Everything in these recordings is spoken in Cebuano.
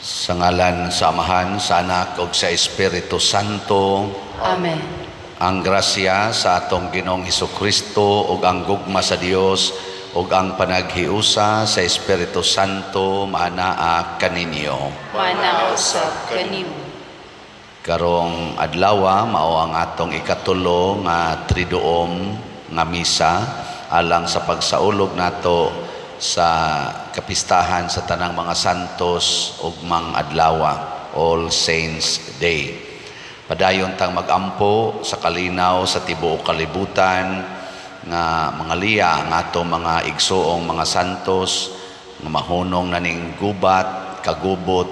Sa ngalan sa Amahan, sa Anak ug sa Espiritu Santo. Amen. Ang grasya sa atong Ginoong Hesukristo ug ang gugma sa Dios ug ang panaghiusa sa Espiritu Santo maanaa kaninyo. Maanaa usab kanimo. Karong adlawa mao ang atong ikatulo nga Triduum nga misa alang sa pagsaulog nato sa kapistahan sa tanang mga santos ugmang adlawa, All Saints Day. Padayon tang magampo sa kalinaw sa tibuok kalibutan nga mga liya ang atong mga igsuong mga santos nga mahunong na ning gubat, kagubot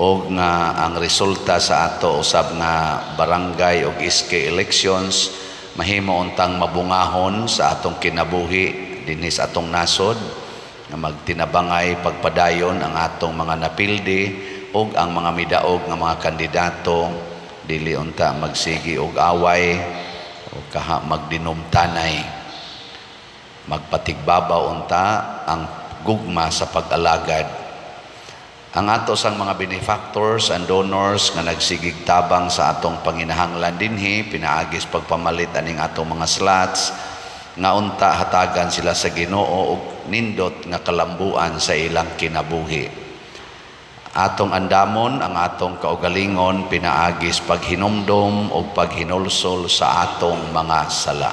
og nga ang resulta sa ato usab nga barangay og SK elections mahimo untang mabungahon sa atong kinabuhi dinhi sa atong nasod, nga magtinabangay pagpadayon ang atong mga napildi ug ang mga midaog nga mga kandidato, dili unta magsigi og away o kaha magdinumtanay. Magpatigbabaw unta ang gugma sa pag-alagad. Ang ato sang mga benefactors and donors nga nagsigig tabang sa atong panginahanglan dinhi pinaagis pagpamalit aning atong mga slots, nga unta hatagan sila sa Ginoo og nindot nga kalambuan sa ilang kinabuhi. Atong andamon ang atong kaugalingon pinaagis paghinumdom og paghinulsol sa atong mga sala.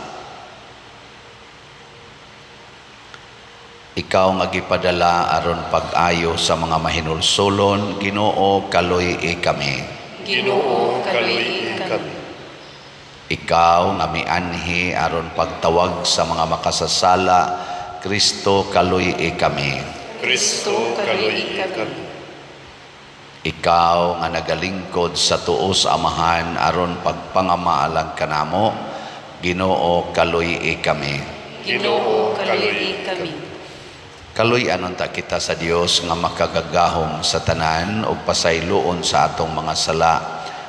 Ikaw nga gipadala aron pag-ayo sa mga mahinulsolon, Ginoo, kaluy-i kami. Ginoo, kaluy-i kami. Ikaw nga mianhi aron pagtawag sa mga makasasala, Kristo, kaluy-i kami. Kristo, kaluy-i kami. Ikaw nga nagalingkod sa tuo sa Amahan aron pagpangamaalang kanamo, Ginoo, kaluy-i kami. Ginoo, kaluy-i kami. Kaluy-an unta kita sa Dios nga makagagahom sa tanan ug pasayloon sa atong mga sala.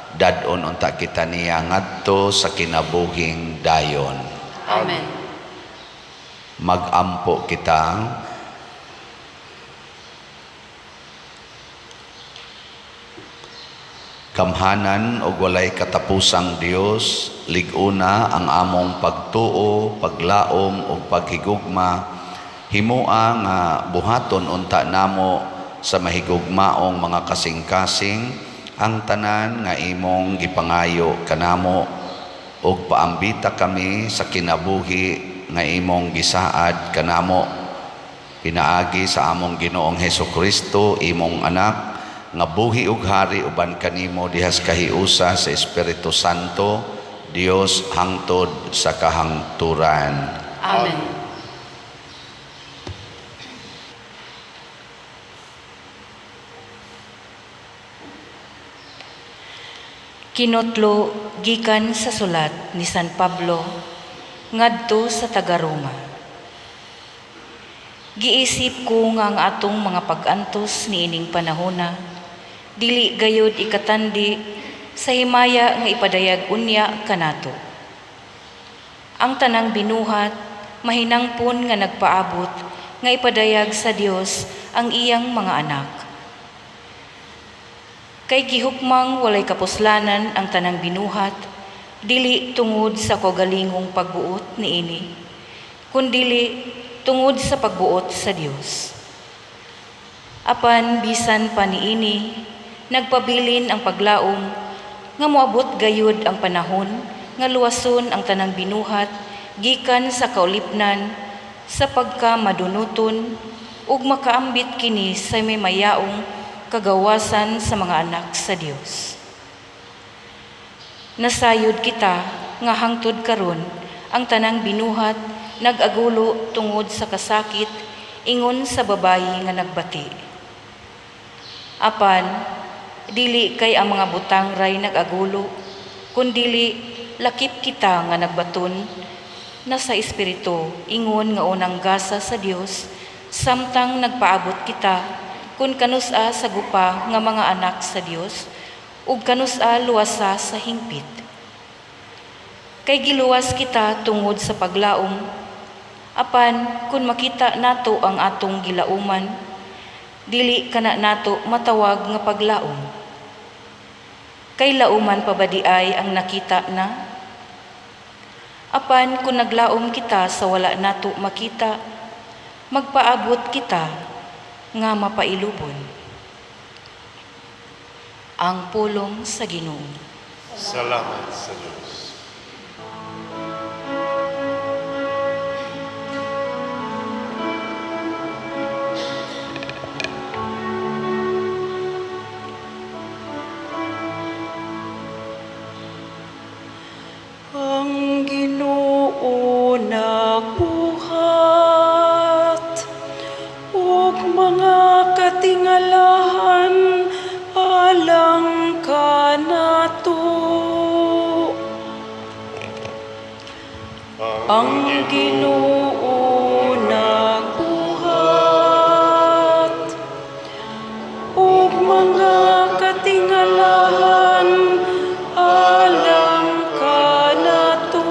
Dad-on unta kita niya ngadto sa kinabuhing dayon. Amen. Magampo kita. Kamhanan og walay katapusang Dios, lig-una ang among pagtuo, paglaom ug paghigugma. Himoa nga buhaton unta namo sa mahigugmaong mga kasing-kasing ang tanan nga imong gipangayo kanamo, ug paambita kami sa kinabuhi nga imong gisaad kanamo pinaagi sa among Ginoong Hesukristo, imong anak, nga buhi ug hari uban kanimo dihas kahiusa sa Espiritu Santo, Dios hangtod sa kahangturan. Amen. Kinotlo gikan sa sulat ni San Pablo ngadto sa taga-Roma. Giisip ko nga ang atong mga pag-antos niining panahona dili gayud ikatandi sa himaya nga ipadayag unya kanato. Ang tanang binuhat mahinangpon nga nagpaabot nga ipadayag sa Dios ang iyang mga anak. Kay gihukmang walay kapuslanan ang tanang binuhat, dili tungod sa kaugalingong pagbuot niini, kundili tungod sa pagbuot sa Dios. Apan bisan pa niini, nagpabilin ang paglaom nga moabot gayud ang panahon nga luwason ang tanang binuhat gikan sa kaulipnan sa pagkamadunuton ug makaambit kini sa may mayaong kagawasan sa mga anak sa Dios. Nasayod kita nga hangtod karon ang tanang binuhat nag-agulo tungod sa kasakit ingon sa babayi nga nagbati. Apan dili kay ang mga butang ray nag-agulo, kundili lakip kita nga nagbaton na sa espiritu ingon nga unang gasa sa Dios samtang nagpaabot kita kun kanus-a sa gupa nga mga anak sa Dios ug kanus-a luwasa sa hingpit. Kay giluwas kita tungod sa paglaom, apan kun makita nato ang atong gilauman, Dili kana nato matawag nga paglaom. Kay lauman pa ba diay ang nakita na? Apan kung naglaom kita sa wala nato makita, magpaabot kita nga mapailubon. Ang pulong sa Ginoo. Salamat sa Diyos. Ang Ginoo nagbuhat ug mga katingalahan alang kanato. Ang Ginoo nagbuhat ug mga katingalahan alang kanato.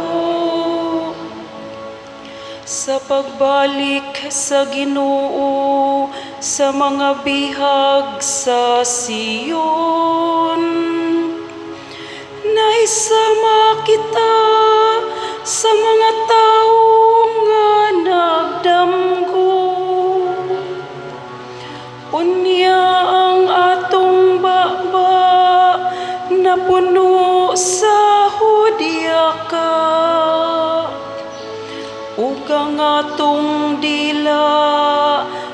Sa pagbalik sa Ginoo sa mga bihag sa Sion, naisama kita sa mga tao nga nagdamgo. Unya ang atong baba napuno sa hudyaka, ug ang atong dila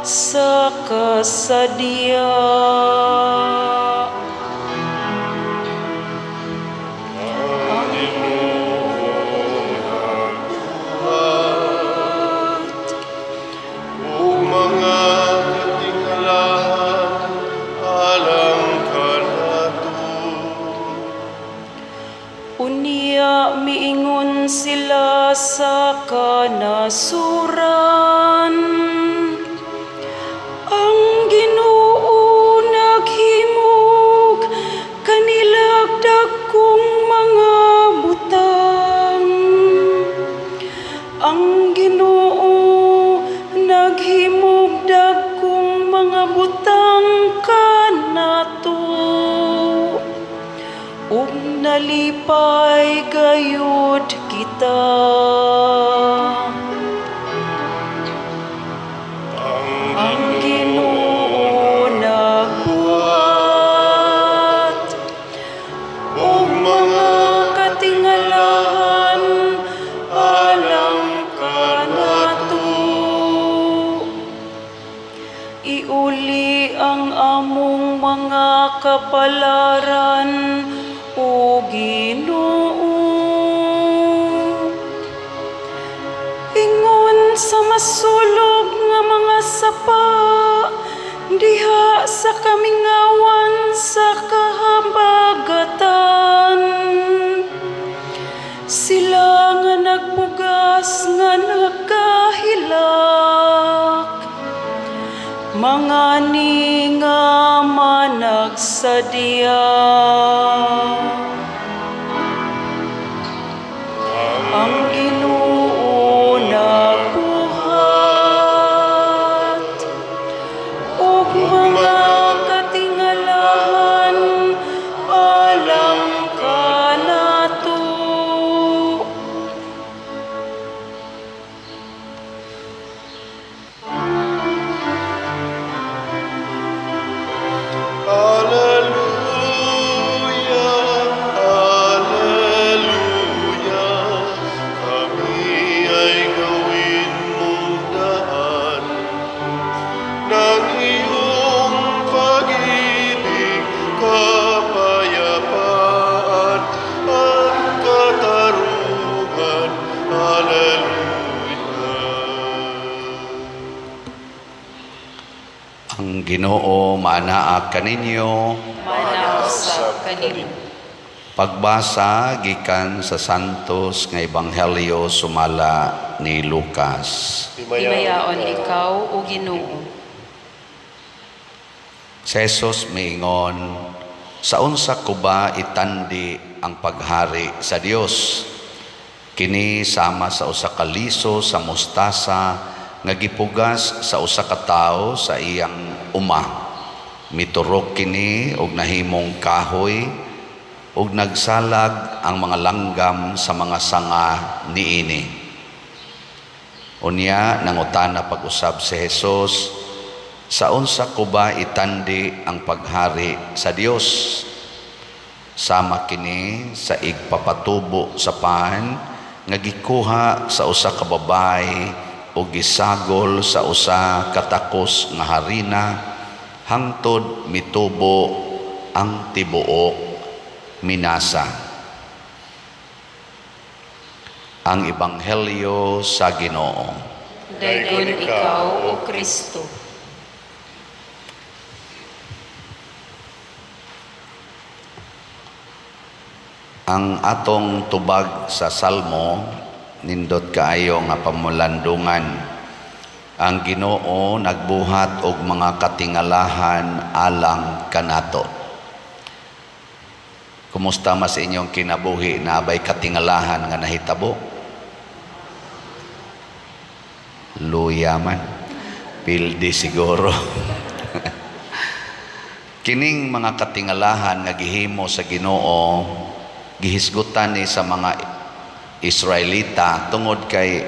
sa kasadya. Ang Ginoo nagbuhat ug mga katingalahan alang kanato. Unya miingon sila sa kanasuran, ang Ginoo naghimog kanilag dagkong mga butang. Ang Ginoo naghimog dagkong mga butang kanato, ug nalipay gayud kita. Ang Ginoo nagbuhat ug mga katingalahan alang kanato. Iuli ang among mga kapalaran, O Ginoo. Ingon sa masulog nga mga sapa diha sa kamingawan sa kahabagatan. Sila nga nagpugas nga nagkahilak, mga ni nga managsadya. Ang Ginoo nagbuhat ug mga katingalahan alang kanato. Alleluia, Alleluia, kami ay gawin mong daan ng iyong pag-ibig, kapayapaan at katarungan. Alleluia. Ang Ginoo maanaa kaninyo. Maanaa usab kanimo. Pagbasa gikan sa Santos nga Ebanghelyo sumala ni Lucas. Himayaon ikaw, o Ginoo. Si Jesus miingon, sa unsa ko ba itandi ang paghari sa Dios? Kini sama sa usa ka liso sa mustasa nga gipugas sa usa ka tawo sa iyang uma. Miturok kini og nahimong kahoy ug nagsalag ang mga langgam sa mga sanga niini. Unya nangutana pag-usab si Jesus, sa unsa ko ba itandi ang paghari sa Dios? Sama kini sa igpapatubo sa pan nga gikuha sa usa ka babay o gisagol sa usa ka takos nga harina hangtod mitubo ang tibuok minasa. Ang Ebanghelyo sa Ginoo. Dayon ikaw, O Kristo. Ang atong tubag sa Salmo nindot kaayo nga pamulandungan. Ang Ginoo nagbuhat og mga katingalahan alang kanato. Kumusta mas inyong kinabuhi na abay katingalahan nga nahitabo? Luya man. Pildi siguro. Kining mga katingalahan nga gihimo sa Ginoo gihisgutan ni sa mga Israelita tungod kay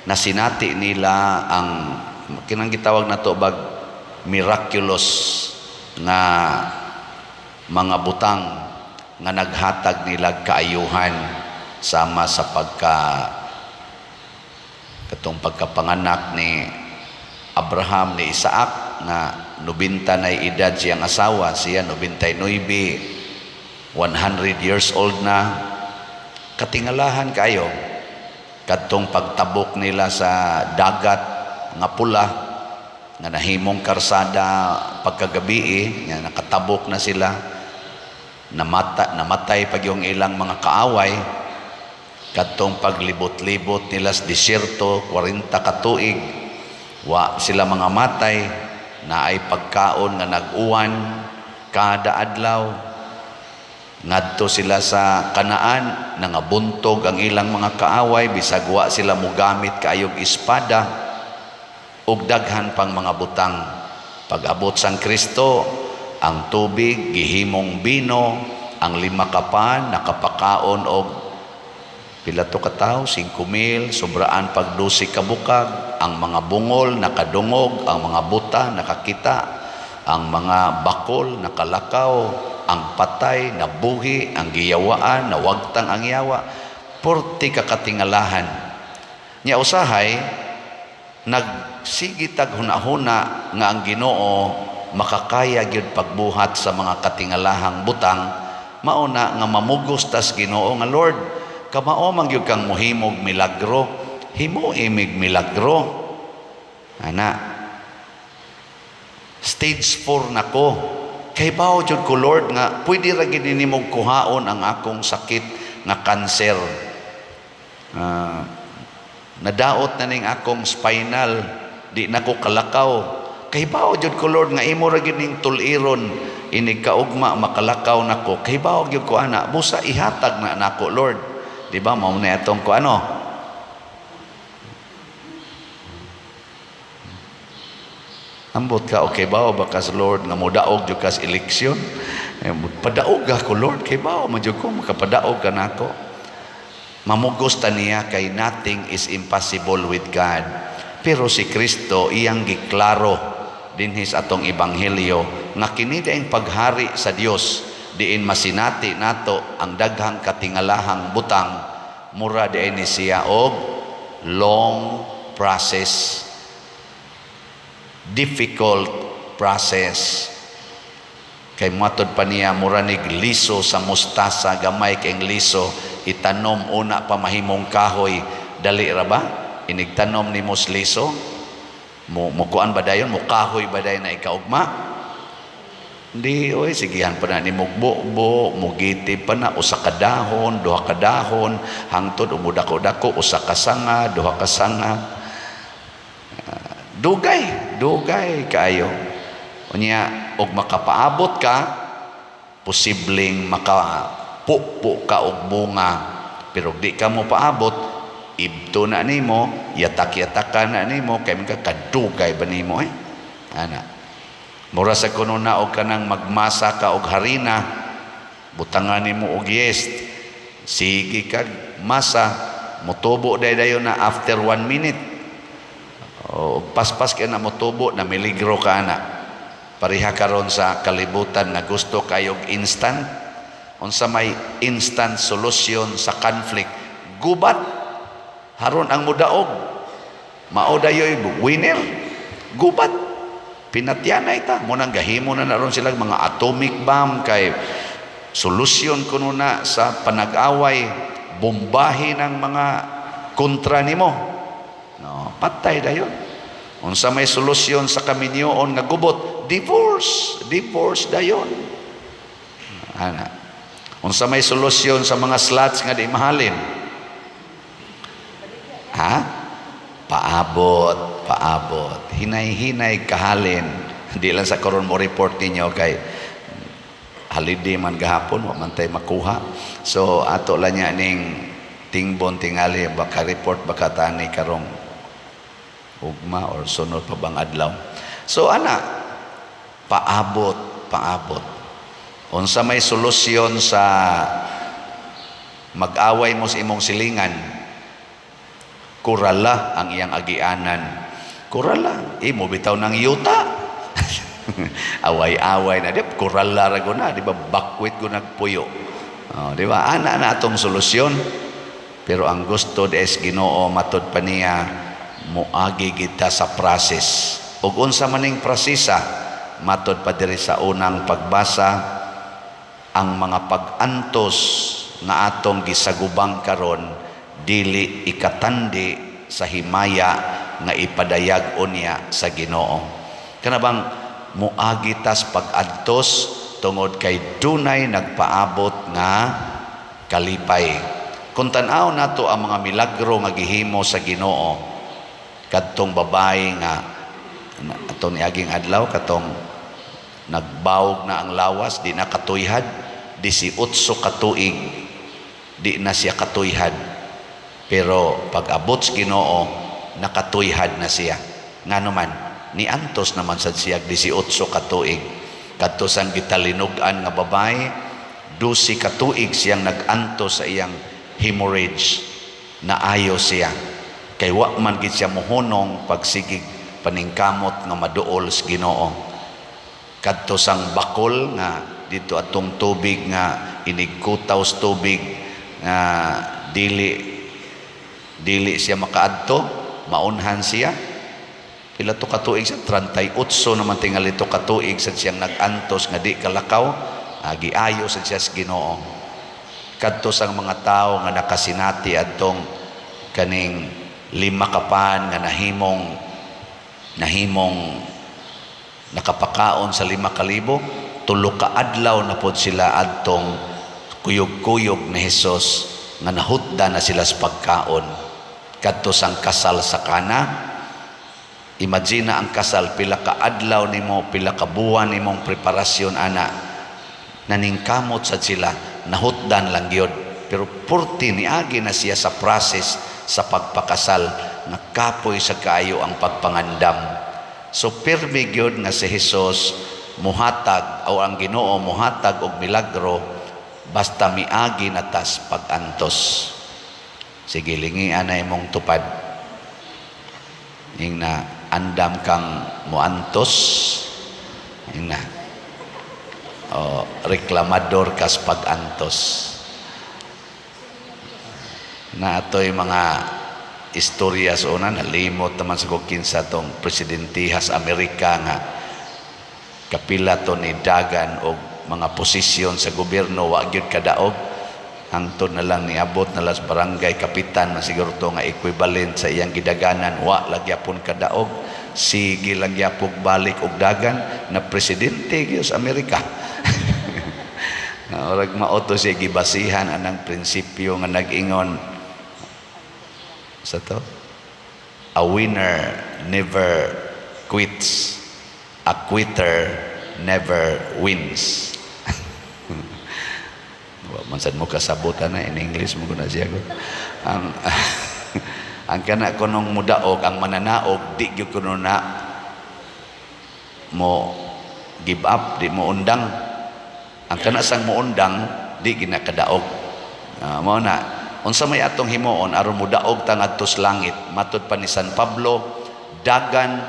nasinati nila ang kinang gitawag nato bag miraculous nga mga butang nga naghatag nila kaayuhan sama sa pagka katong pagkapanganak ni Abraham ni Isaac nga 90 na edad siyang asawa, siya 99, 100 years old na. Katingalahan kayo kadtong pagtabok nila sa dagat nga pula nga nahimong karsada pagkagabi, nga nakatabok na sila, namatay pag yung ilang mga kaaway. Kadtong paglibot-libot nila sa disyerto 40 ka tuig, wa sila mga matay, naay pagkaon nga nag-uwan kada adlaw. Ngadto sila sa Kanaan, nangabuntog ang ilang mga kaaway, bisag wa sila mogamit kaayog espada ug daghan pang mga butang. Pag-abot sang Kristo, ang tubig gihimong bino, ang 5 ka pan nakapakaon og pila to ka tawo, 5,000, sobraan pag 12 ka bukag, ang mga bungol nakadungog, ang mga buta nakakita, ang mga bakol nakalakaw, ang patay nabuhi, ang giyawaan nawagtang ang yawa. Porti ka katingalahan. Nya usahay nagsige tag hunahuna nga ang Ginoo makakaya gyud pagbuhat sa mga katingalahang butang, mauna nga mamugos tas Ginoo nga Lord, kamao man gyud kang mohimog milagro, himo imig milagro. Ana, stage 4 nako. Kay bawo jud ko Lord nga pwede ra gid nimong kuhaon ang akong sakit nga kanser. Nadaot na ning akong spinal, di na ko kalakaw. Kay bawo jud ko Lord nga imo ra gid ning tuliron inig kaugma makalakaw nako. Kay bawo gyud ko ana, busa ihatag na nako Lord. Di ba mao na atong ko ano? Ambot ka, okay ba? O baka sa Lord nga modaog jud ka sa eleksyon. Padaog ako Lord, kay ba man jud ko makapadaog ka nako. Mamugos ta niya kay nothing is impossible with God. Pero si Kristo iyang giklaro dinhi sa atong ebanghelyo nga kini daing paghari sa Dios diin masinati nato ang daghang katingalahang butang, mura diin ni siya og long process, difficult process. Kay matod pa niya mura nig liso sa mustasa, gamay kay liso itanom una pa mahimong kahoy, dali ra ba inigtanom nimo sa liso? Mukuan ba dayon, mukahoy ba dayon na ikaugma? Hindi, oy, sigihan pa na ni mugbo-bo, mugiti pa na, usa ka dahon, duha ka dahon, hangtod umudako-dako, usa ka sanga, duha ka sanga. Dugay, dugay kaayo. Unya, og makapaabot ka, posibleng makapupo ka og bunga, pero di ka mo paabot, ibto na nimo, yatak-yatakan na nimo, kay mga kadugay ba nimo eh? Ana. Mura sa kuno na og kanang magmasa ka og harina, butangan nimo og yeast, sige kag masa, motubo day dayon na after 1 minute. O paspas kay na, motubo na, miligro ka ana. Pareha karon sa kalibutan nga gusto kayog instant. Unsa may instant solution sa conflict? Gubat. Haron ang mudaog mao dayoy winner. Gubat, pinatyanay ta mo nang gahimo na naron sila mga atomic bomb kay solusyon kuno na sa panag-away, bombahin ang mga kontra nimo. No, patay dayon. Unsa may solusyon sa kaminyoon nga gubot? Divorce. Divorce dayon ana. Unsa may solusyon sa mga sluts nga di mahalin? Ha, paabot, paabot, hinay-hinay kahalin. Di lang sa karon mo report ninyo kay holiday man gahapon, wa man tay makuha. So ato lang niya ning tingbon, tingali baka report baka tani karong ugma or sunod pa bang adlaw. So ana, paabot, paabot. Unsa may solusyon sa mag-away mo sa imong silingan? Kurala ang iyang agianan. Kurala, imo bitaw ng yuta. Away-away na di kurala ra na, di ba? Bakwit ko nagpuyo. Oh, di ba? Ana na atong solusyon. Pero ang gusto des Ginoo, matud pa niya, moagi kita sa process. Ug unsa maning prosesa? Matod pa diri sa unang pagbasa, ang mga pag-antos nga atong gisagubang karon dili ikatandi sa himaya nga ipadayag unya sa Ginoo. Kana bang muagi tas pag-antos tungod kay dunay nagpaabot nga kalipay. Kung tan-aw nato ang mga milagro nga gihimo sa Ginoo, kadtong babae nga atong niaging adlaw, katong nagbawog na ang lawas, di na katuyhad, 18 katuig di na siya katuyhad, pero pag abot sa Ginoo, nakatuyhad na siya. Ngano man niantos naman sad siya 18 katuig. Kadto sang gitalinog-an nga babae, 12 katuig siyang nag-antos sa iyang hemorrhage, naayo siya kay wa man gid siya mohunong pagsigig paningkamot nga maduol sa Ginoo. Kadto sang bakol nga dito atong tubig nga inigkutaw sa tubig nga dili dili siya makaadto, maunhan siya. Pila to katuig siya? 38 naman tingali to katuig sad siyang nag-antos nga di kalakaw, giayo sad siya sa Ginoo. Kadto sang mga tawo nga nakasinati adtong kaning lima ka pan nga nahimong nakapakaon sa 5,000, 3 ka adlaw na pod sila adtong kuyog-kuyog ni Hesus nga nahutda na sila sa pagkaon. Kadto sang kasal sa Kana, imagine na ang kasal, pila ka adlaw nimo, pila ka buwan nimong preparasyon ana, naningkamot sad sila, nahutdan lang gyud. Pero purti niagi na siya sa process sa pagpakasal nga kapoy sa kaayo ang pagpangandam. So pirmi gyud nga si Hesus muhatag o ang Ginoo muhatag og milagro basta miagi na tas pag-antos. Sige, lingian na imong tupad. Ing na andam kang muantos, ing na o reklamador kas pag-antos. Na atoy mga istorya sa una, nalimot naman sa kung kinsa tong presidentihas Amerika nga kapila to ni dagan og mga posisyon sa gobyerno, wa gyud kadaog, hangtod na lang niabot na lang sa barangay kapitan man siguro to nga equivalent sa iyang gidaganan, wa lang gyapon kadaog. Sige lang gyapog balik og dagan na presidente gyud sa Amerika. Orag mao to siya gibasihan anang prinsipyo nga nag-ingon sa to, "A winner never quits, a quitter never wins." Wa man sad mo kasabutan na in English mo na siya ko. Ang kana kunong mudaog, ang mananaog di gyud kuno na mo give up, di mo undang. Ang kana sang moundang, di ginakadaog. Mao na, unsa may atong himuon aron modaog ta ngadto sa langit? Matud pa ni San Pablo, dagan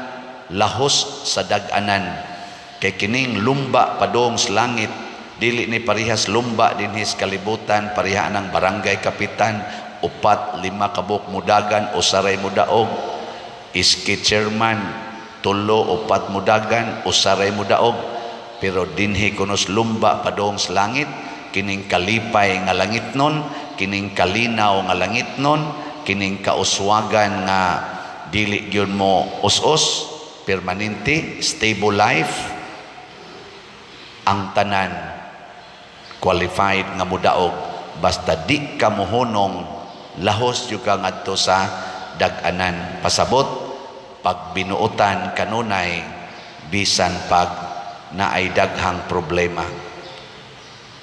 lahos sa dag-anan, kay kining lumba padung sa langit dili ni parehas lumba dinhi sa kalibutan. Pareha ng barangay kapitan, upat lima kabuk mudagan, usaray mudaog. Iski chairman, tulo upat mudagan, usaray mudaog. Pero dinhi kunos lumba padung sa langit, kining kalipay nga langit nun, kining kalinaw nga langit nun, kining kauswagan nga dili gyud mo us-us, permanente, stable life. Ang tanan qualified nga mudaog basta di ka mohunong, lahos jud ka ngadto sa dag-anan. Pasabot, pag binuotan kanunay, bisan pag naay daghang problema,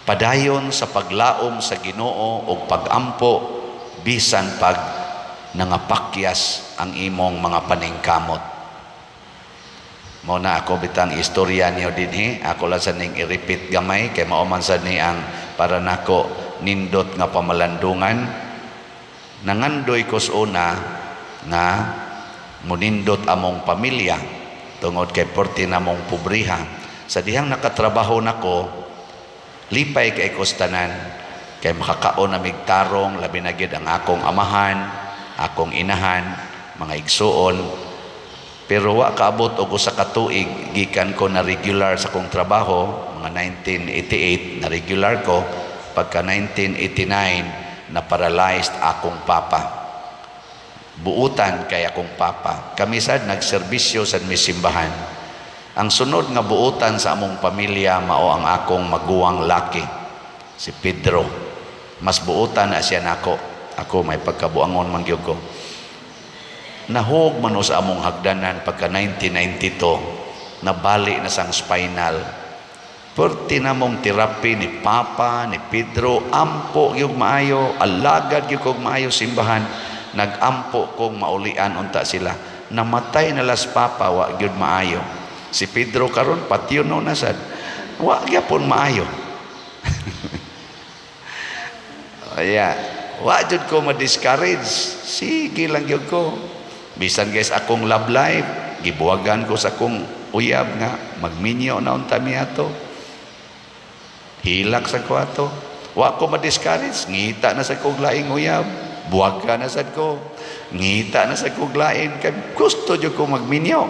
padayon sa paglaom sa Ginoo ug pagampo bisan pag nangapakyas ang imong mga paningkamot. Mao na ako bitang istorya niyo dinhi, ako lang sa ning i-repeat gamay kay mao man sad ni ang para nako nindot nga pamalandungan. Nangandoy ko sa una nga munindot among pamilya tungod kay porti namong pobriha. Sa dihang nakatrabaho nako, lipay kay ko sa tanan kay makakaon na mig tarong, labi na gyud ang akong amahan, akong inahan, mga igsuon. Pero wa kaabot og usa ka tuig gikan ko na regular sa akong trabaho, mga 1988 na regular ko, pagka 1989 na paralyzed akong papa. Buutan kay akong papa. Kami sad nagserbisyo sa mi simbahan. Ang sunod nga buutan sa among pamilya mao ang akong maguwang laki, si Pedro. Mas buutan na siya nako. Ako may pagkabuangon man gyud ko. Nahog man sa among hagdanan pagka 1992, nabali na sang spinal. Perti namong therapy ni Papa, ni Pedro, ampo gyud maayo, alagad gyud kog maayo simbahan, nagampo kong maulian unta sila. Namatay na las Papa, wa gyud maayo. Si Pedro karon patyon na sad. Wa gyapon maayo. Aya, wa jud ko ma-discourage. Sige lang gyud ko. Bisan guys akong love life, gibuwagan ko sa akong uyab nga magminyo na unta mi ato. Hilak sa ko ato. Wa ko ma-discourage, ngita na sa kog laing uyab, buwaga na sad ko. Ngita na sa kog lain kay gusto jud ko magminyo.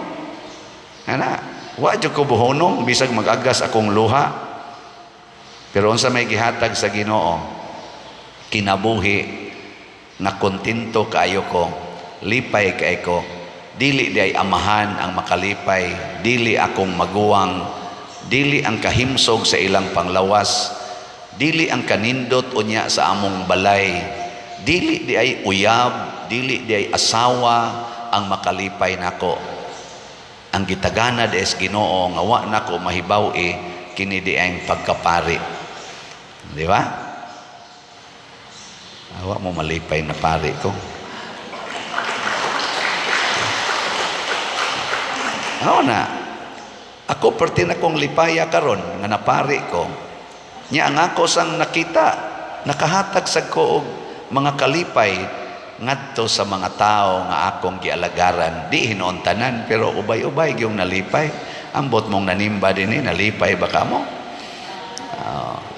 Ana, wa jud ko buhonong bisag mag-agas akong luha. Pero unsa may gihatag sa Ginoo? Kinabuhi na kontento kaayo ko, lipay kay ko. Dili di ay amahan ang makalipay, dili akong maguwang, dili ang kahimsog sa ilang panglawas, dili ang kanindot unya sa among balay, dili di ay uyab, dili di ay asawa ang makalipay nako. Ang gitagana des Ginoo nga wa nako mahibaw-i, kini di ang pagkapari. Di ba? Awa mo malipay na pari ko. Ako na. Ako perti na kong lipaya karon nga napari ko. Nya ang ako sang nakita, nakahatag sa ko og mga kalipay ngadto sa mga tao nga akong gialagaran. Di hinuon tanan pero ubay-ubay gyung nalipay. Ambot mong nanimba dinhi, nalipay ba kamo?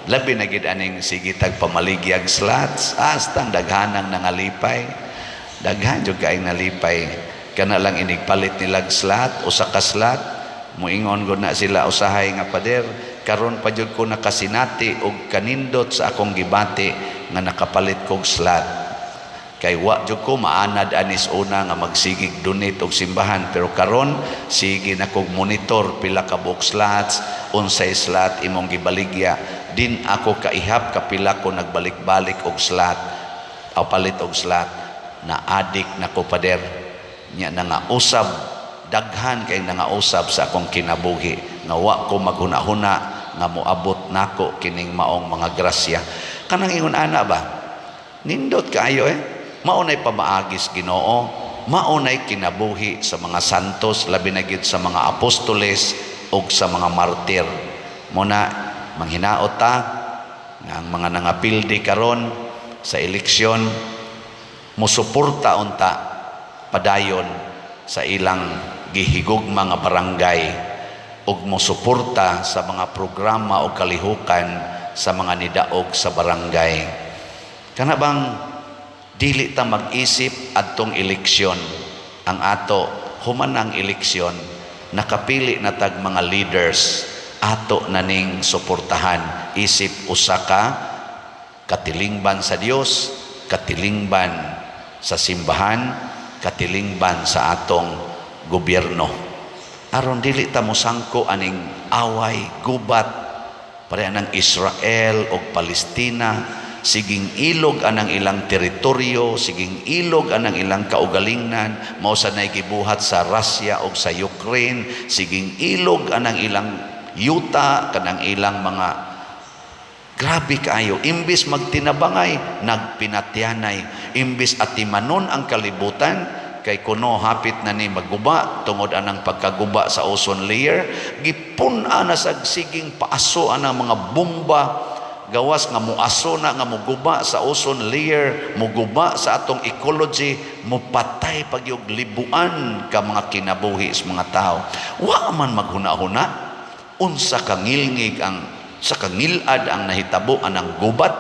Labi na gid aning sige tag pamaligyag slots, hasta ang daghanang nangalipay. Daghan jud kaayong nalipay. Kana lang inigpalit nilag slot, usa ka slot, muingon gud na sila usahay nga pader, karon pa jud ko nakasinati og kanindot sa akong gibati nga nakapalit kog slot. Kay wa jud ko maanad anis una nga magsigig donate og simbahan, pero karon sige na kog monitor pila ka book slots, unsay slot imong gibaligya. Din ako kaihap kapila ko nagbalik-balik og slot, aw palit og slot, na adik na ko pader. Nya nangausab, daghan kay nangausab sa akong kinabuhi nga wa ko maghuna-huna nga moabot nako kining maong mga grasya. Kanang ingon ana ba? Nindot kaayo. Mao nay pamaagis Ginoo, mao nay kinabuhi sa mga santos, labi na gyud sa mga apostoles. ug sa mga martir. Muna manghinaot ta nga ang mga nangapildi karon sa eleksyon musuporta unta padayon sa ilang gihigugma nga barangay ug mosuporta sa mga programa o kalihukan sa mga nidaog sa barangay. Kana bang dili ta mag-isip adtong eleksyon? Ang ato, human ang eleksyon, nakapili na tag mga leaders, ato na ning suportahan isip usa ka katilingban sa Dios, katilingban sa simbahan, katilingban sa atong gobyerno, aron dili ta mosangko aning away, gubat, pareha ng Israel o Palestina. Siging ilog anang ilang teritoryo, siging ilog anang ilang kaugalingnan. Mao sa nay gibuhat sa Russia o sa Ukraine, siging ilog anang ilang yuta, kanang ilang mga. Grabe kaayo. Imbis magtinabangay, nagpinatyanay. Imbis atimanon ang kalibutan kay kuno hapit na ni maguba tungod anang pagkaguba sa ozone layer, gipun-a na sa siging paaso anang mga bomba, gawas nga muaso na nga muguba sa ozone layer, muguba sa atong ecology, mupatay pagyog libuan ka mga kinabuhi sa mga tao. Wa man maghuna-huna unsa kangilngig ang sa kangilad ang nahitabo anang gubat.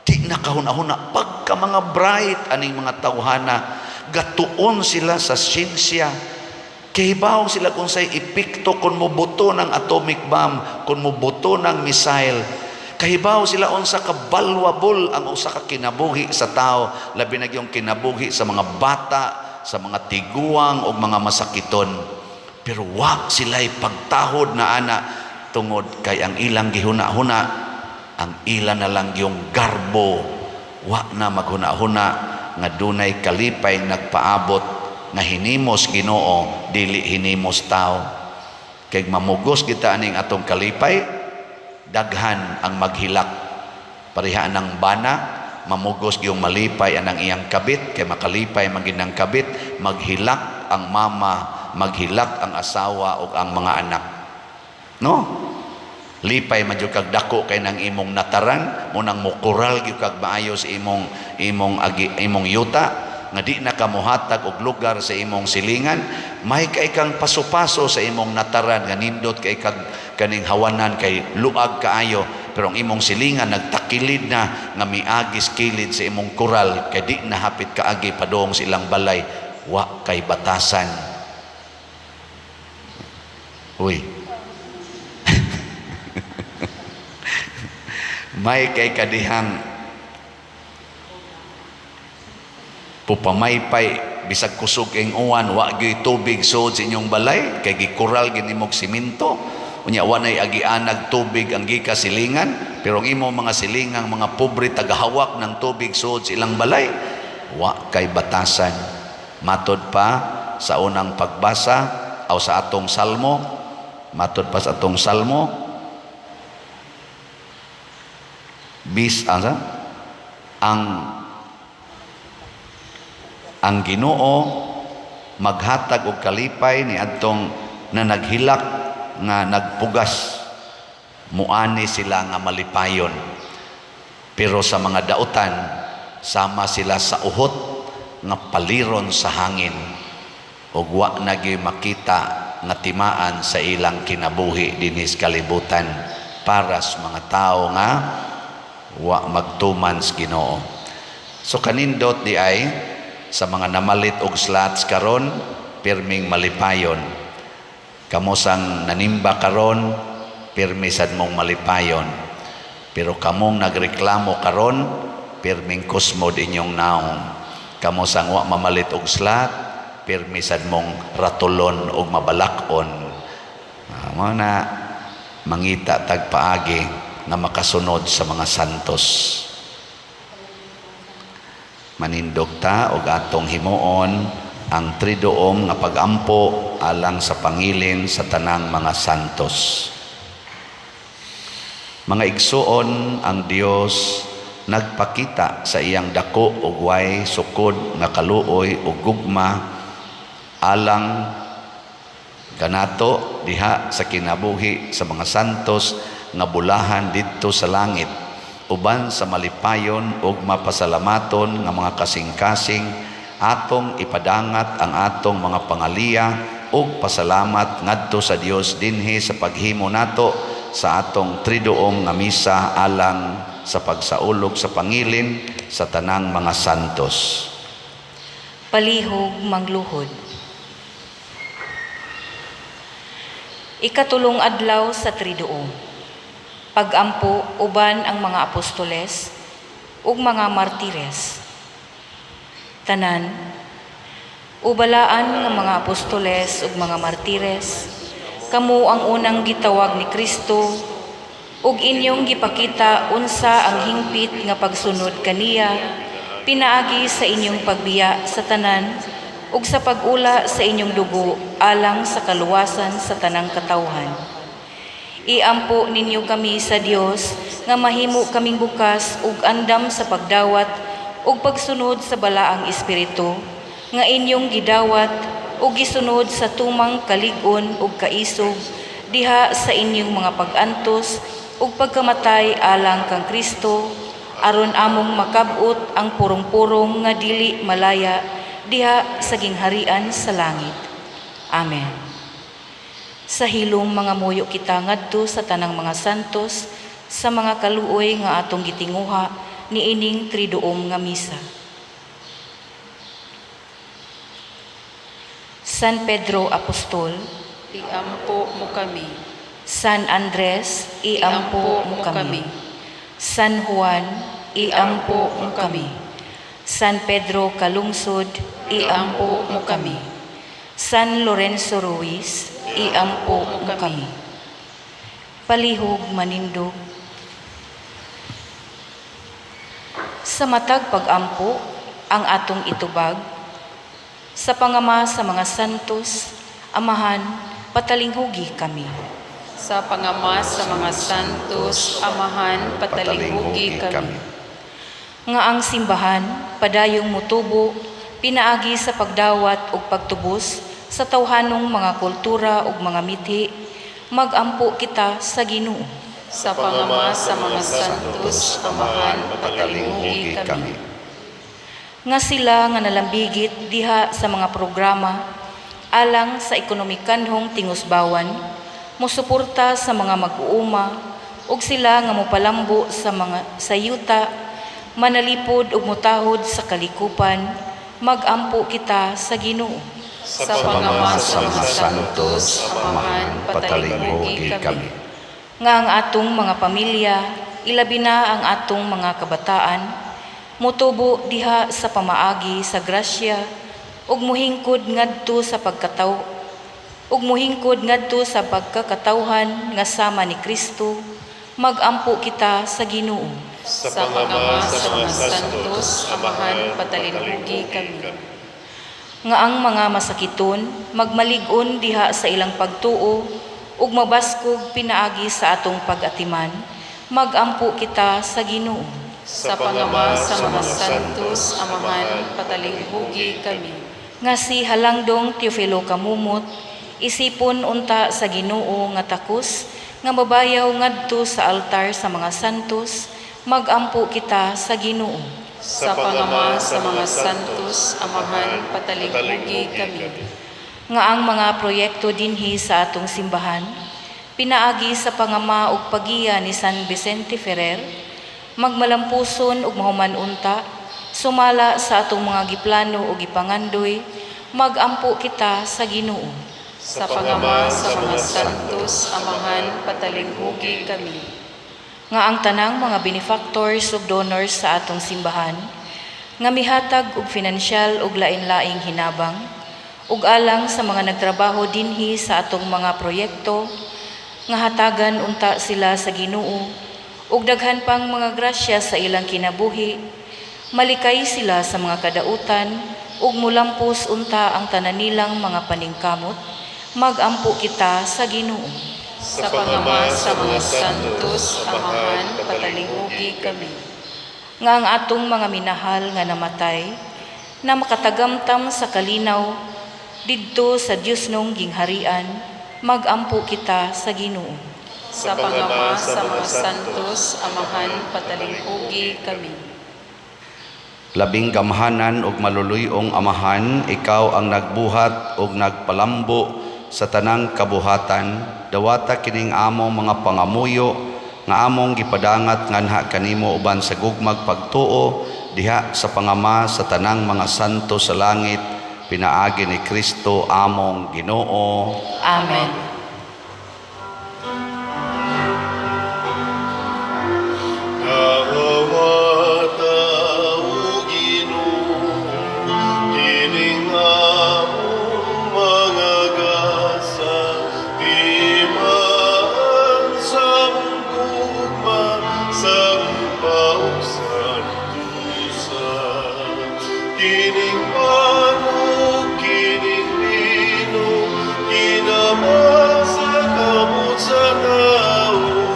Di nakahuna-huna pagka mga bright aning mga tawhana. Gatuon sila sa siyensya. Kahibaw sila kung say epekto kung mubuto ng atomic bomb, kung mubuto ng missile. Kahibaw sila unsa ka valuable ang usa ka kinabuhi sa tao, labi na yung kinabuhi sa mga bata, sa mga tiguang o mga masakiton. Pero wa sila'y pagtahod na ana tungod kay ang ilang gihuna-huna ang ila na lang yung garbo. Wa na maghuna-huna nga dunay kalipay nagpaabot nga hinimos Ginoo, dili hinimos tao. Kay mamugos kita aning atong kalipay, daghan ang maghilak. Pareha ng bana, mamugos yung malipay anang iyang kabit, kay makalipay man gid ang kabit, maghilak ang mama, maghilak ang asawa ug ang mga anak, no? Lipay man jud kag dako kay nang imong nataran mo, nang mukural gyud kag maayo sa imong imong agi, imong yuta, nga di na ka mohatag og lugar sa imong silingan. May kay kang paso-paso sa imong nataran nga nindot kay kag kaning hawanan kay luag kaayo, pero ang imong silingan nagtakilid na nga miagis kilid sa imong kural kay di na hapit kaagi padung sa ilang balay. Wa kay batasan. Uy, may kay kadihang pupamaypay bisag kusog ing uwan, wa gyud tubig sud sa inyong balay kay gikural gid nimog simento. Unya wa nay agianag tubig ang gika silingan, pero ang imo mga silingang mga pobre, tagahawak ng tubig sud sa ilang balay. Wa kay batasan. Matod pa sa unang pagbasa aw sa atong salmo, matod pa sa atong salmo, bis ang Ginoo maghatag og kalipay ni adtong na naghilak nga nagpugas, muani sila nga malipayon. Pero sa mga dautan, sama sila sa uhot nga paliron sa hangin ug wa na gyud makita nga timaan sa ilang kinabuhi dinhi sa kalibutan, para sa mga tawo nga wa magtuman sa Ginoo. So kanindot di ay sa mga namalit og slots karon, pirming malipayon. Kamo sang nanimba karon, pirmi sad mong malipayon. Pero kamong nagreklamo karon, pirming kusmod inyong naong. Kamo sang wa mamalit og slot, pirmi sad mong ratulon og mabalak-on. Mao na mangita tag paagi nga makasunod sa mga santos. Manindog ta og atong himuon ang triduom nga pagampo alang sa pangilin sa tanang mga santos. Mga igsuon, ang Dios nagpakita sa iyang dako ug way sukod nga kaluoy ug gugma alang Kanato diha sa kinabuhi sa mga santos nga bulahan didto sa langit, uban sa malipayon ug mapasalamaton nga mga kasing-kasing, atong ipadangat ang atong mga pangaliya ug pasalamat ngadto sa Dios dinhi sa paghimo nato sa atong triduom nga misa alang sa pagsaulog sa pangilin sa tanang mga santos. Palihog mangluhod. Ikatulong adlaw sa Triduum. Pagampo uban ang mga apostoles ug mga martires. Tanan, ubalaan nga mga apostoles ug mga martires, kamo ang unang gitawag ni Kristo ug inyong gipakita unsa ang hingpit nga pagsunod kaniya pinaagi sa inyong pagbiya sa tanan ug sa pag-ula sa inyong dugo alang sa kaluwasan sa tanang katawhan. Iampo ninyo kami sa Dios nga mahimo kaming bukas ug andam sa pagdawat ug pagsunod sa balaang espiritu nga inyong gidawat ug gisunod sa tumang kalig-on ug kaisog diha sa inyong mga pag-antos ug pagkamatay alang kang Kristo, aron among makab-ot ang purong-purong nga dili malaya diha sa gingharian sa langit. Amen. Sa hilom mga muyo kita ngadto sa tanang mga santos sa mga kaluoy nga atong gitinguha niining triduom nga misa. San Pedro Apostol, Iampo mo kami. San Andres, iampo mo kami. San Juan, iampo mo kami. San Pedro Kalungsod, iampo mo kami. San Lorenzo Ruiz, iampo mo kami. Palihog manindog. Sa matag pagampo ang atong itubag, sa pangama sa mga santos, Amahan, patalinghugi kami. Sa pangama sa mga santos, Amahan, patalinghugi kami. Nga ang simbahan padayong mutubo pinaagi sa pagdawat ug pagtubos sa tawhanong mga kultura ug mga mithi, magampo kita sa Ginoo. Sa pangama sa mga santos, Amahan, patalinghugi kami. Nga sila nga nalambigit diha sa mga programa alang sa ekonomikanhong tingusbawan, mosuporta sa mga mag-uuma ug sila nga mopalambo sa mga sa yuta, manalipod ug motahod sa kalikupan, magampo kita sa Ginoo. Sa pangama Sa mga santos, Amahan, patalinghugi kami. Nga ang atong mga pamilya, ilabi na ang atong mga kabataan, motubo diha sa pamaagi sa grasya ug mohingkod ngadto sa pagkataw ug mohingkod ngadto sa pagkakatawhan nga sama ni Kristo, magampo kita sa Ginoo. Sa Sa pangama pangama sa mga santos, Amahan, Amahan, patalinghugi kami. Nga ang mga masakiton magmalig-on diha sa ilang pagtuo ug mabaskog pinaagi sa atong pag-atiman, magampo kita sa Ginoo. Sa pangama sa mga santos, Amahan, patalinghugi kami. Nga si Halangdong Teofilo Camomot isipon unta sa Ginoo nga takos nga mabayaw ngadto sa altar sa mga santos, magampo kita sa Ginoo. Sa pangama sa mga santos, Amahan, patalinghugi kami. Nga ang mga proyekto dinhi sa atong simbahan pinaagi sa pangama ug pagiya ni San Vicente Ferrer magmalampuson ug mahuman unta sumala sa atong mga giplano ug gipangandoy, magampo kita sa Ginoo. Sa pangama sa mga santos, Amahan, patalinghugi kami. Nga ang tanang mga benefactors ug donors sa atong simbahan nga mihatag og finansyal ug lain-laing hinabang ug alang sa mga nagtrabaho dinhi sa atong mga proyekto, nga hatagan unta sila sa Ginoo ug daghan pang mga grasya sa ilang kinabuhi, malikay sila sa mga kadautan ug mulampos unta ang tanan nilang mga paningkamot, magampo kita sa Ginoo. Sa pangama sa mga santos, Amahan, patalinghugi kami. Nga ang atong mga minahal nga namatay na makatagamtam sa kalinaw didto sa Dios nong gingharian, Magampo kita sa Ginoo. Sa pangama sa mga santos, Amahan, patalinghugi kami. Labing gamhanan ug maluluy-ong Amahan, ikaw ang nagbuhat ug nagpalambo sa tanang kabuhatan. Dawata kining among mga pangamuyo nga among gipadangat nganha kanimo uban sa gugmag pagtuo diha sa pangama sa tanang mga santo sa langit, pinaagi ni Kristo among Ginoo. Amen. Dawata, O Ginoo, kining among mga gasa, timaan sa among gugma, sa maong santusa. Kining pan ug kining bino, kinama sa kamot sa tao.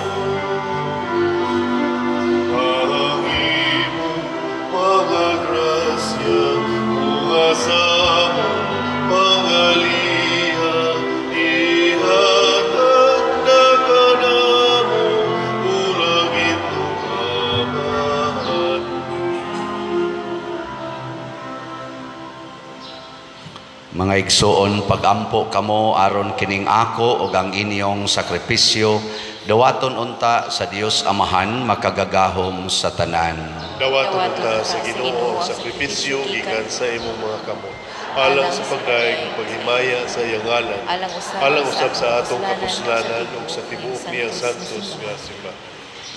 Ang imong mga grasya, mga sa among pangaliha, ihatag na kanamo, ulang itlog Amahan. Mga igsoon, pagampo kamo aron kining ako ug ang inyong sakripisyo dawaton unta sa Dios Amahan makagagahom sa tanan. Dawaton unta sa Ginoo ang sakripisyo gikan sa imong mga kamot, alang sa pagdaig ug paghimaya sa iyang ngalan, alang usab sa atong kapuslanan ug sa tibuok niyang santos nga simbahan.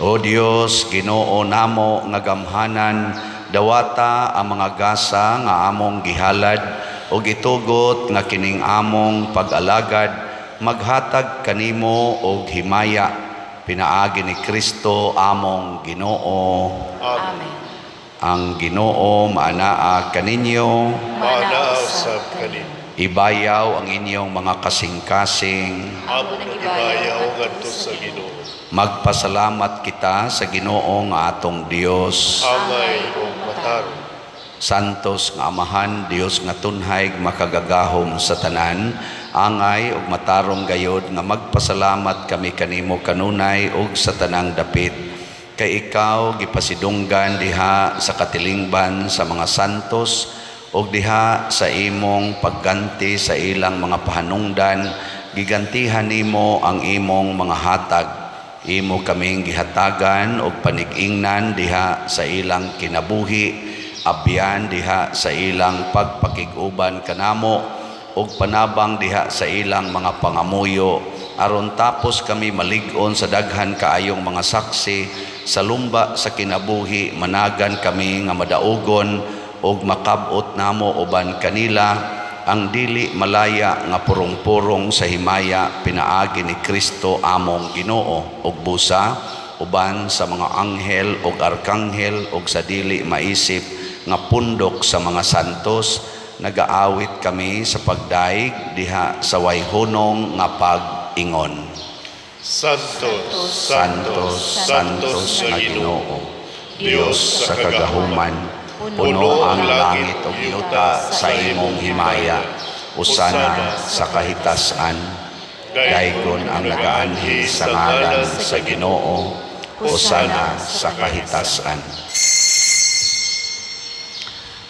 O Dios, Ginoo namo nga gamhanan, dawata ang mga gasa nga among gihalad ug itugot nga kining among pag-alagad maghatag kanimo og himaya, pinaagi ni Kristo among Ginoo. Amen. Ang Ginoo maanaa kaninyo. Maanaa usab kaninyo. Ibayaw ang inyong mga kasing-kasing. Amo nang ibayaw ngadto sa Ginoo. Magpasalamat kita sa Ginoo nga atong Dios. Angay ug matarong. Santos nga Amahan, Dios nga tunhay makagagahom sa tanan, angay ug matarong gayod nga magpasalamat kami kanimo kanunay ug sa tanang dapit. Kay ikaw gipasidunggan diha sa katilingban sa mga santos ug diha sa imong pagganti sa ilang mga pahanungdan, gigantihan nimo ang imong mga hatag. Imo kaming gihatagan og panig-ingnan diha sa ilang kinabuhi, abyan diha sa ilang pagpakig-uban kanamo, ug panabang diha sa ilang mga pangamuyo, aron tapos kami malig-on sa daghan kaayong mga saksi sa lumba sa kinabuhi, managan kami nga madaugon ug makab-ot namo uban kanila ang dili malaya nga purong-purong sa himaya, pinaagi ni Kristo among Ginoo, ug busa uban sa mga anghel ug arkanghel ug sa dili maisip nga pundok sa mga santos, nagaawit kami sa pagdaig diha sa wayhunong nga pag-ingon. Santo, Santo, Santos, Santos nga nga Ginoo, Dios sa kagahuman, puno ang langit ug yuta sa imong himaya. Usana sa kahitasan. Daygon ang nagaanhi sa ngalan sa Ginoo. Usana sa kahitasan.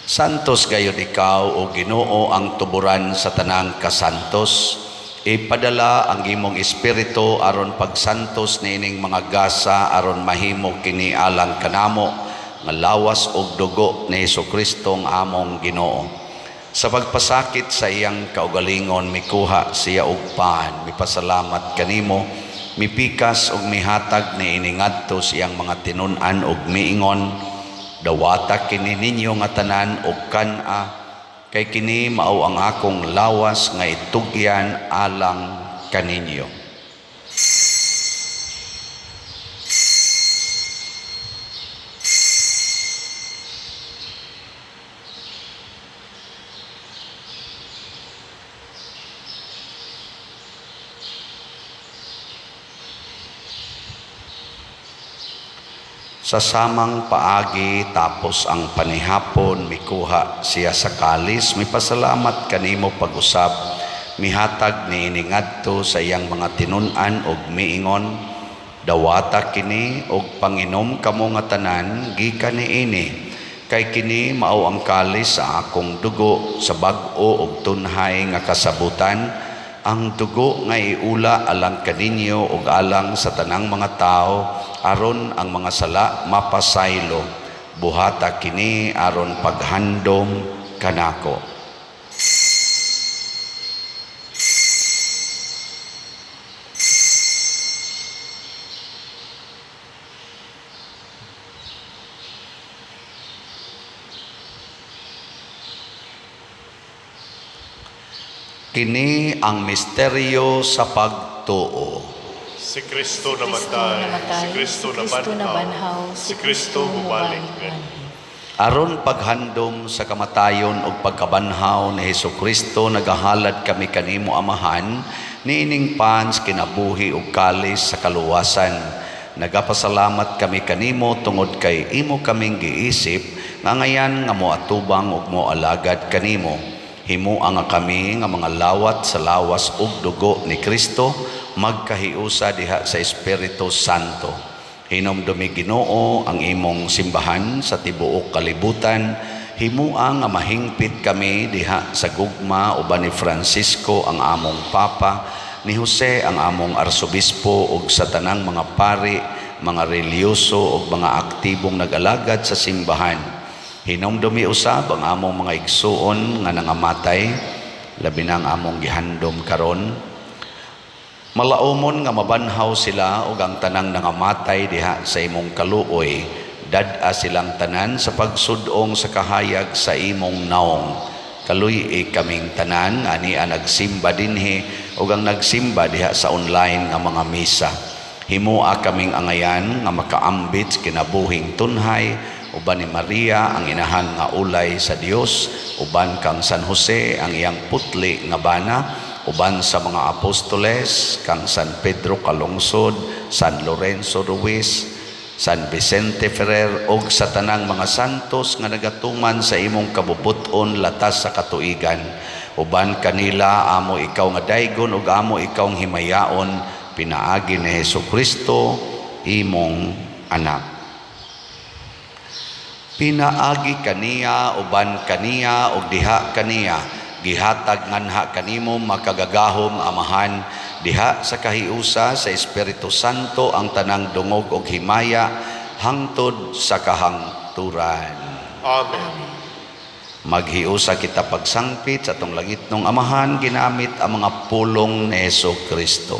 Santos gayud ikaw, o Ginoo, ang tuburan sa tanang kasantos. Ipadala ang imong espiritu aron pagsantos niining mga gasa aron mahimo kini alang kanamo nga lawas ug dugo ni Hesukristo ang among Ginoo. Sa pagpasakit sa iyang kaugalingon, mikuha siya og pan, mipasalamat kanimo, mipikas ug mihatag niini ngadto sa iyang mga tinun-an ug miingon, dawata kini ninyo nga tanan og kan-a, kay kini mao ang akong lawas nga itugyan alang kaninyo. Sa samang paagi tapos ang panihapon, mikuha siya sa kalis, mipasalamat kanimo pag-usab, Mihatag niini ngadto sa iyang mga tinun-an ug miingon, "Dawata kini ug panginom kamo nga tanan gikan niini, kay kini mao ang kalis sa akong dugo sa bag-o ug tunhay nga kasabutan, ang dugo nga iula alang kaninyo ug alang sa tanang mga tawo aron ang mga sala mapasaylo. Buhata kini aron paghandom kanako." Kini ang misteryo sa pagtuo. Si Kristo Kristo namatay, namatay, si Kristo si Kristo nabanhaw, nabanhaw, si Kristo mubalik nganhi. Aron paghandom sa kamatayon ug pagkabanhaw ni Hesukristo, nagahalad kami kanimo, Amahan, niining pans kinabuhi ug kalis sa kaluwasan. Nagapasalamat kami kanimo tungod kay imo kaming giisip nga ngayan nga moatubang ug moalagad kanimo. Himoa nga kami nga mga lawat sa lawas ug dugo ni Kristo magkahiusa diha sa Espiritu Santo. Hinumdumi, Ginoo, ang imong simbahan sa tibuok kalibutan. Himoa nga mahingpit kami diha sa gugma uban ni Francisco ang among Papa, ni Jose ang among Arsobispo ug sa tanang mga pari, mga relihiyoso ug mga aktibong nag-alagad sa simbahan. Hinumdumi usab ang among mga igsuon nga nangamatay, labi na ang among gihandom karon. Malaumon nga mabanhaw sila ug ang tanang nangamatay diha sa imong kaluoy. Dad-a silang tanan sa pagsudong sa kahayag sa imong naong. Kaluy-i kaming tanan ani ang nagsimba dinhi ug ang nagsimba diha sa online nga mga misa. Himoa kaming angayan nga makaambit sa kinabuhing tunhay uban ni Maria ang inahan nga ulay sa Dios, uban kang San Jose ang iyang putli nga bana, uban sa mga apostoles kang San Pedro Calungsod, San Lorenzo Ruiz, San Vicente Ferrer ug sa tanang mga santos nga nagatuman sa imong kabubut-on latas sa katuigan. Uban kanila amo ikaw nga daygon ug amo ikaw himayaon pinaagi ni Hesukristo imong anak. Pinaagi kaniya, uban kaniya ug diha kaniya, gihatag nganha kanimo makagagahom Amahan diha sa kahiusa sa Espiritu Santo ang tanang dungog ug himaya hangtod sa kahangturan. Amen. Maghiusa kita pagsangpit sa atong langitnong Amahan ginamit ang mga pulong ni Hesukristo.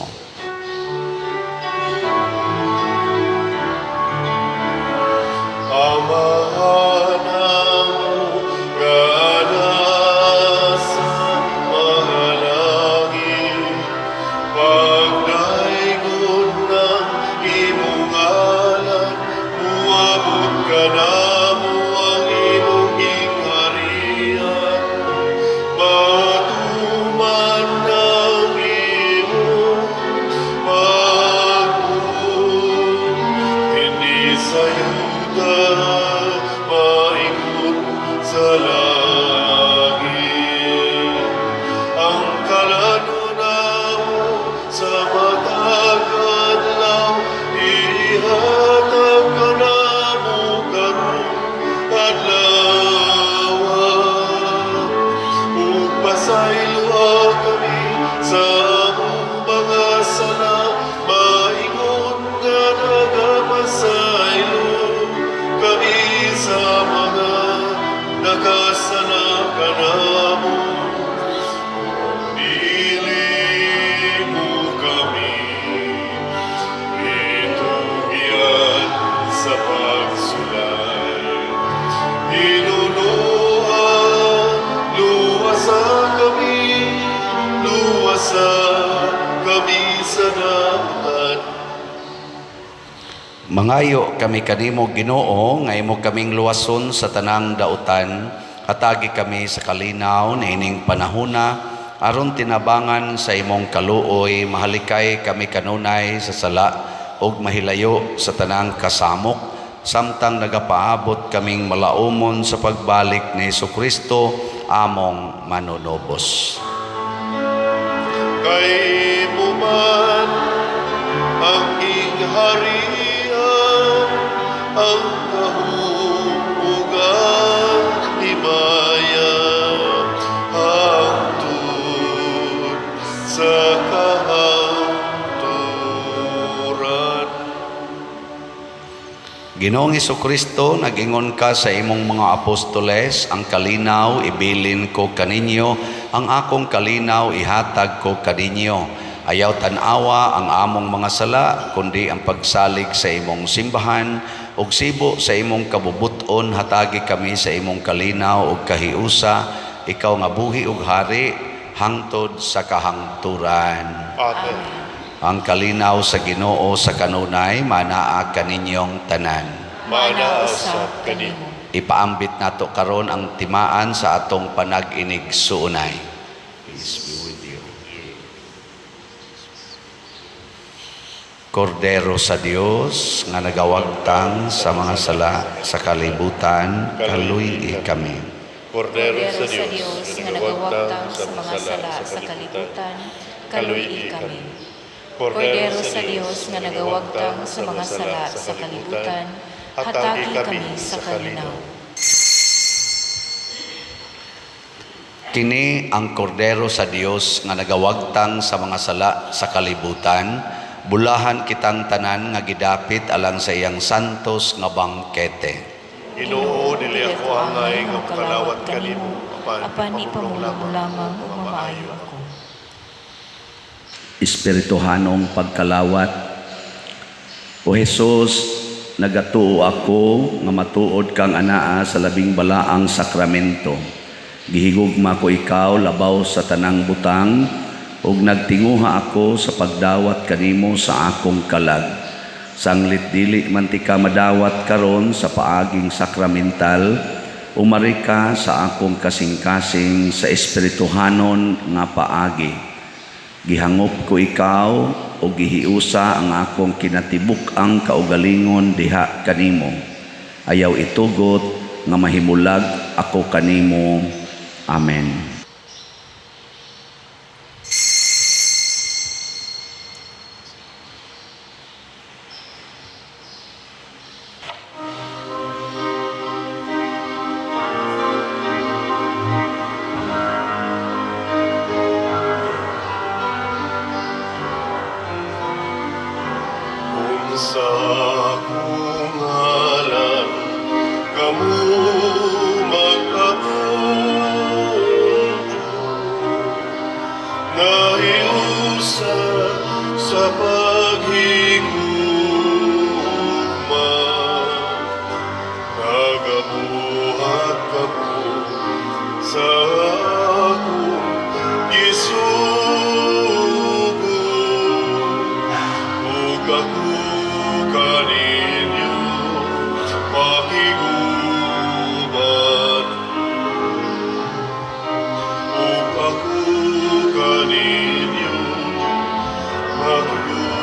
Amahan amo nga nasa mga langit, pagdaygon ng imong ngalan, muabot kanamo ang imong gingharian. Matuman ang imong pagbuot, dinhi sa yuta, maingon sa langit. Ang kalanon namo sa matag adlaw, ihatag kanamo karong adlaw. Ug pasayloa kami sa among mga sala, maingon nga nagapasaylo kami sa mga nakasala kanamo. Dili mo kami itugyan sa pagsulay. Hinunoa, luwasa kami, luwasa kami sa dautan. Mangayo kami kanimo, Ginoo, nga imo kaming luwason sa tanang dautan. Hatagi kami sa kalinaw niining panahona aron tinabangan sa imong kaluoy mahalikay kami kanunay sa sala ug mahilayo sa tanang kasamok samtang nagapaabot kaming malaumon sa pagbalik ni Hesukristo among manunubos. Kay imo man ang gingharian, ang gahom ug ang himaya, hangtod sa kahangturan. Ginoong Kristo, nag-ingon ka sa imong mga apostoles, "Ang kalinaw ibilin ko kaninyo, ang akong kalinaw ihatag ko kaninyo. Ayaw tan-awa ang among mga sala, kundi ang pagsalig sa imong simbahan, ug sibo sa imong kabubut-on hatagi kami sa imong kalinaw ug kahiusa, ikaw nga buhi ug hari hangtod sa kahangturan." Amen. Ang kalinaw sa Ginoo sa kanunay manaa kaninyong tanan. Maanaa usab kanimo. Ipaambit nato karon ang timaan sa atong panag-inigsuonay. Peace be with you. Kordero sa Dios nga nagawagtang sa mga sala sa kalibutan, kaluy-i kami. Kordero Kordero sa Dios nga nagawagtang sa mga sala sa kalibutan, kaluy-i kami. Kordero sa Dios nga nagawagtang sa mga sala sa kalibutan, hatagi kami sa kalinaw. Kini ang Kordero sa Dios nga nagawagtang sa mga sala sa kalibutan, bulahan kitang tanan nga gidapit alang sa iyang santos nga bangkete. Ginoo, dili ako angay nga makalawat kanimo, apan ipamulong mo lamang ug mamaayo ako. Espirituhanong pagkalawat. O Jesus, nagatuo ako nga matuod kang anaa sa labing balaang sakramento. Gihigugma ko ikaw labaw sa tanang butang ug nagtinguha ako sa pagdawat kanimo sa akong kalag. Sanglit dili man tika madawat karon sa paaging sakramental, umari ka sa akong kasing-kasing sa espirituhanon nga paagi. Gihangop ko ikaw o gihiusa ang akong kinatibuk-ang kaugalingon diha kanimo. Ayaw itugot nga mahimulag ako kanimo. Amen. Kung sa akong ngalan kamo magkapundo, nahiusa sa paghigugma, nagabuhat kamo sa akong gisugo, ug ako kaninyo makig-uban, ug ako kaninyo makig-uban.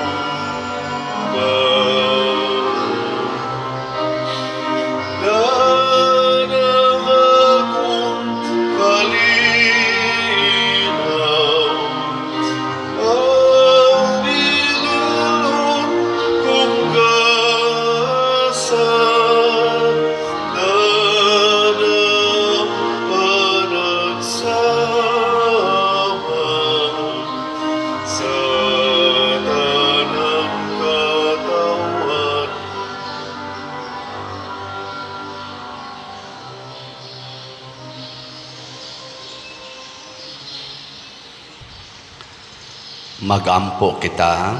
Daan ang akong kalinaw, ang bililhon kong gasa, daan ang panagsama sa tanang katawhan. Magampo kita.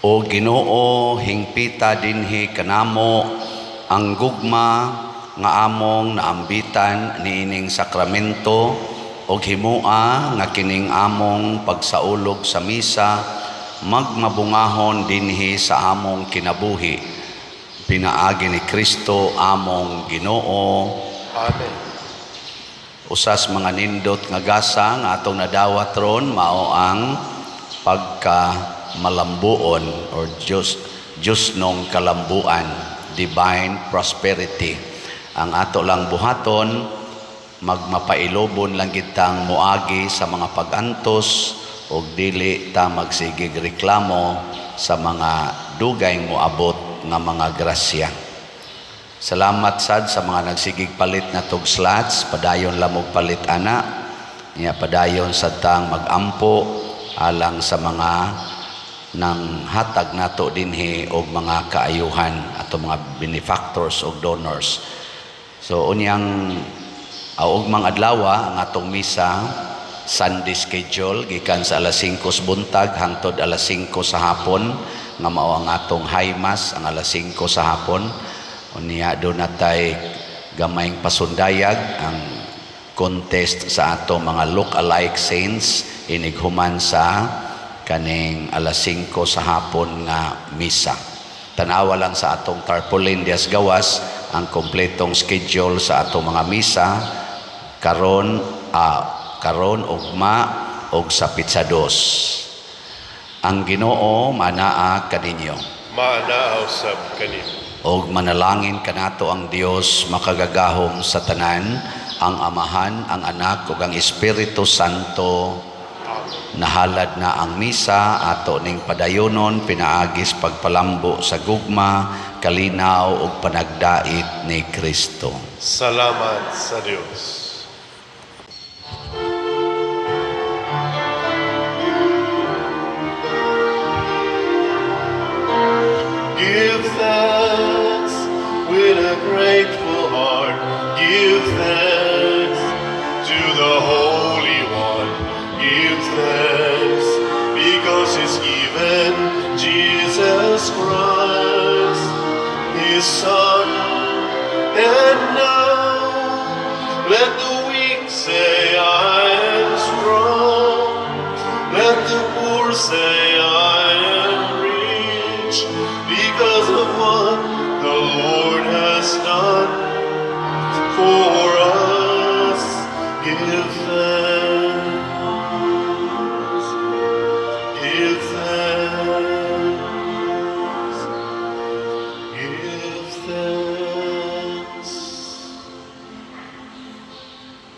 O Ginoo, hingpita dinhi kanamo ang gugma nga among naambitan niining sakramento ug himua nga kining among pagsaulog sa misa magmabungahon dinhi sa among kinabuhi. Pinaagi ni Kristo among Ginoo. Amen. Usas mga nindot nga gasa nga atong nadawat ron mao ang pagka malambuon or Diyos nong kalambuan, divine prosperity. Ang ato lang buhaton, Magmapailobon lang gid tang moagi sa mga pag-antos ug dili ta magsigig reklamo sa mga dugay moabot nga mga grasya. Salamat sad sa mga nagsigig palit na tog slots, padayon lang og palit ana. Nya padayon sad tang magampo alang sa mga nang hatag nato dinhi og mga kaayuhan ato mga benefactors og donors. So unyang ugmang adlaw ang atong misa, Sunday schedule, gikan sa alas 5 sa buntag hangtod alas 5 sa hapon nga mao ang atong high mass ang alas 5 sa hapon. Unya duna tay gamayng pasundayag, ang contest sa ato mga look-alike saints, inighuman sa kaning alas 5 sa hapon nga misa. Tanawa lang sa atong tarpaulin dias gawas ang kompletong schedule sa atong mga misa karon, ugma ug sa petsa 2. Ang Ginoo manaa kaninyo. Maanaa usab kanimo. Og manalangin kanato ang Dios makagagahom sa tanan, ang Amahan, ang Anak ug ang Espiritu Santo. Amen. Nahalad na ang misa, ato ning padayonon pinaagis pagpalambo sa gugma, kalinaw ug panagdait ni Kristo. Salamat sa Dios. Give thanks with a grateful heart. Give thanks to the Holy One. Give thanks because He's given Jesus Christ, His Son. And now let the weak say, "I am strong." Let the poor say, "I am rich," because of what the Lord has done for us. Give thanks, give thanks, give thanks.